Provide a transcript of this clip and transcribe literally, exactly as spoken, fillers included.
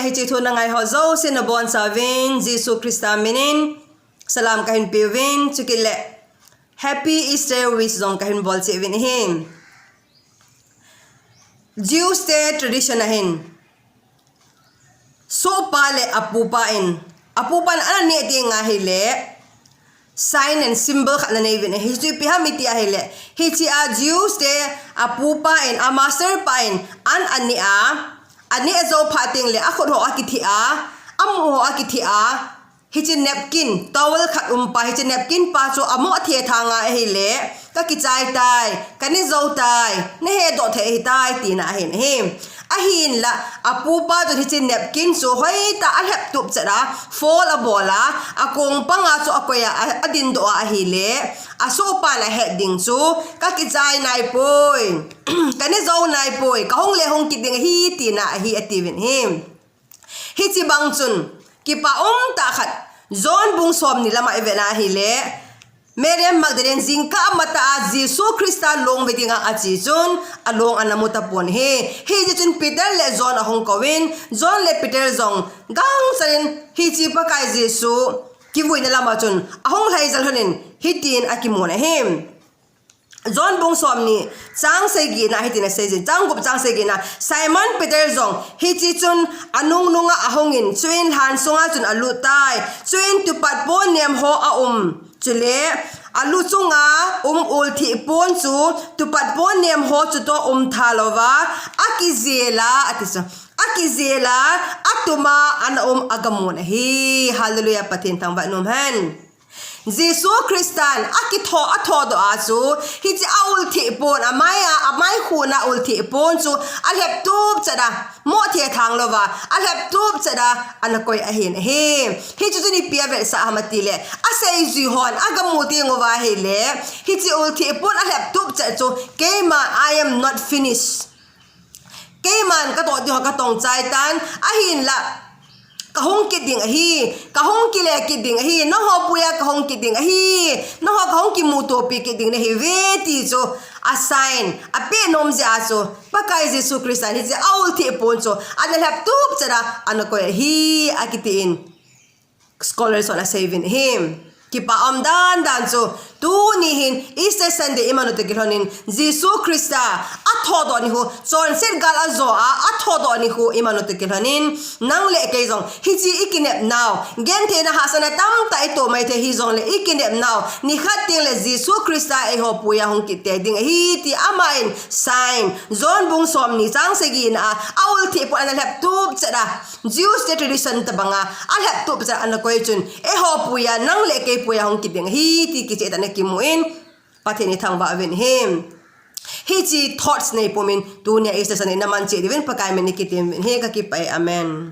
Hiche thu nangai ho jouse nabonchauvin Jesu Christa minin salam kahin peuvin, chukit le Happy Easter wish jong kahin bolcheh uvin ahi. Jews te tradition ahin, sohpa le apupa in, apupa in ana neh ding ahile sign and symbol khat ana nei uvin ahi. Hichu ipi ham iti ahile, hiche a Jews te apupa in, a master pa in an aneh a, aneh jou phat teng le akhut ho akitheh a, amu ho akitheh a, hiche napkin, towel khat um pa, hiche napkin pa chu amoh thethang a ahile, kakichai tai, kaneh jou tai, nahedoh thei ahitai tina ahin ahi. Ahinla apupa chun hiche napkin chu hoitah a alhep tup chet a, fold abol a, akong panga chu akoi a, a, adindoh a ahile, asohpan ahet ding chu, kakichai naipoi, kaneh jou naipoi, kahung le hung kit ding ahi tina ahi atiuvin ahi. Hiche bang chun kipa umtah khat, John bung somni lama ivet na ahile, Mary Magdalene jingkah matah a Jesu Christa long ve dinga ache chun along ana mu tapon ahi. Hiche chun Peter le John ahung kouvin, John le Peter jong gangchan in hiche Pakai Jesu kivuina lama chun ahung lhaijal lhonin hitin akimun ahi. John bung somni chang sagi na hitin aseiyin, chang gup chang sagi na, Simon Peter jong hiche chun anungnung a ahungin, chuin lhan sunga chun alut tai. Chuin tupat pon nem ho aum, chule alu chunga um ulthih pon chu tupat pon nem ho chutoh umtha louva akijel a, ati chu, akijel a, atuma ana um agamun ahi. Hallelujah, Pathen thangvah in umhen. Jesu Christan akithoh, athohdoh a chu, hiche a ulthih pon, amai a, amai khuna ulthih pon chu alhep tup chet a, moh thethang louva alhep tup chet a ana koi ahin ahi. Hichu chun ipi avetsah ham atile, aseijui hon agamu teng uva ahile, hiche ulthih pon alhep tup chet chu, keiman, I am not finished. Keiman katoh ding ho katong chai tan, ahinla kahung kit ding ahi, kahung kile kit ding ahi, nangho puiya kahung kit ding ahi, nangho kahung kimutopi kit ding nahiuve ti chu, a sign apeh nom jeh a chu, Pakai Jesu Christan hiche a ulthih pon chu ana lhep tup chet a ana koi ahi akitin. Scholars hon aseiuvin ahi. Kipa um dandan chu, tuni hin Easter Sunday iman u toh kilhonin, Jesu Christa athohdoh nikho, chonset gal ajo a athohdoh nikho iman u toh kilhonin, nang le kei jong hiche ikinepnau, gentheina hahsatna tamtah itoh maithei hijongle ikinepnau, nikhat tengle Jesu Christa eiho puiya hung kit tei ding ahi ti aman sign, John bung somni chang sagi na a, a ulthih pon ana lhep tup chet a, Jews te tradition tobanga alhep tup chet a ana koi chun, eiho puiya, nang le kei puiya hung kit ding ahi ti kicheh tah in akimun, Pathen ithangvah uvin ahi. Hiche thoughts neipumin tunia Easter Sunday naman cheh diuvin Pakai min in kitem uvin ahi, kakipah e. Amen.